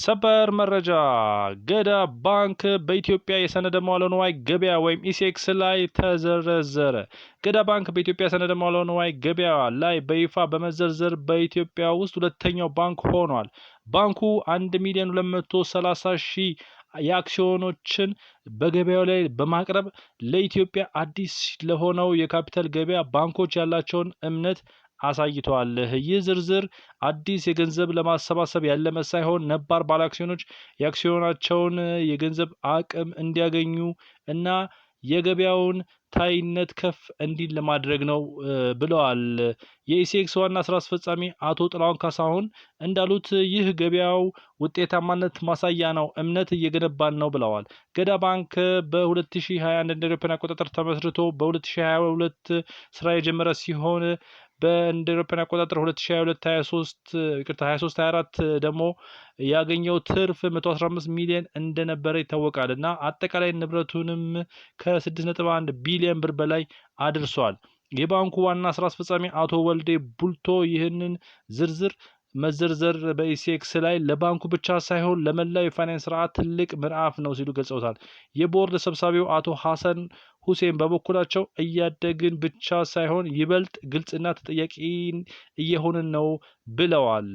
ሰበር መረጃ! ገዳ ባንክ በኢትዮጵያ የሰነደ መዋዕለ ንዋይ ገበያ ወይም ECX ላይ ተዘረዘረ። ገዳ ባንክ በኢትዮጵያ ሰነደ መዋዕለ ንዋይ ገበያ ላይ በይፋ በመዘርዘር በኢትዮጵያ ውስጥ ሁለተኛው ባንክ ሆኗል። ባንኩ 1 ሚሊዮን 230 ሺህ የአክሲዮኖችን በገበያው ላይ በማቅረብ ለኢትዮጵያ አዲስ ለሆነው የካፒታል ገበያ ባንኮች ያላቸውን እምነት አሳይተዋል። ይህ ዝርዝር አዲስ የገንዘብ ለማሰባሰብ ያለመ ሳይሆን ነባር ባለአክሲዮኖች የአክሲዮናቸውን የገንዘብ አቅም እንዲያገኙ እና የገበያውን ታይነት ከፍ እንዲል ለማድረግ ነው ብለዋል። የ ECX ዋና ስራ አስፈጻሚ አቶ ጥላሁን ካሳሁን እንዳሉት ይህ ገበያው ውጤታማነት ማሳያ ነው፣ እምነት እየገነባን ነው ብለዋል። ገዳ ባንክ በ2021 እንደ አውሮፓውያን አቆጣጠር ተመስርቶ በ2022 ስራ የጀመረ ሲሆን በእንደ አውሮፓውያን አቆጣጠር 2022 23፣ ይቅርታ፣ 23 24 ደግሞ ያገኘው ትርፍ 115 ሚሊዮን እንደነበረ ይታወቃል እና አጠቃላይ ንብረቱንም ከ6.1 ቢሊዮን ብር በላይ አድርሷል። የባንኩ ዋና ስራ አስፈጻሚ አቶ ወልዴ ቡልቶ ይህንን ዝርዝር መዘርዘር በ ECX ላይ ለባንኩ ብቻ ሳይሆን ለመላው የፋይናንስ ስርዓት ትልቅ ምዕራፍ ነው ሲሉ ገልጸውታል። የቦርድ ሰብሳቢው አቶ ሀሰን ሁሴን በበኩላቸው እያደግን ብቻ ሳይሆን ይበልጥ ግልጽና ተጠያቂ እየሆንን ነው ብለዋል።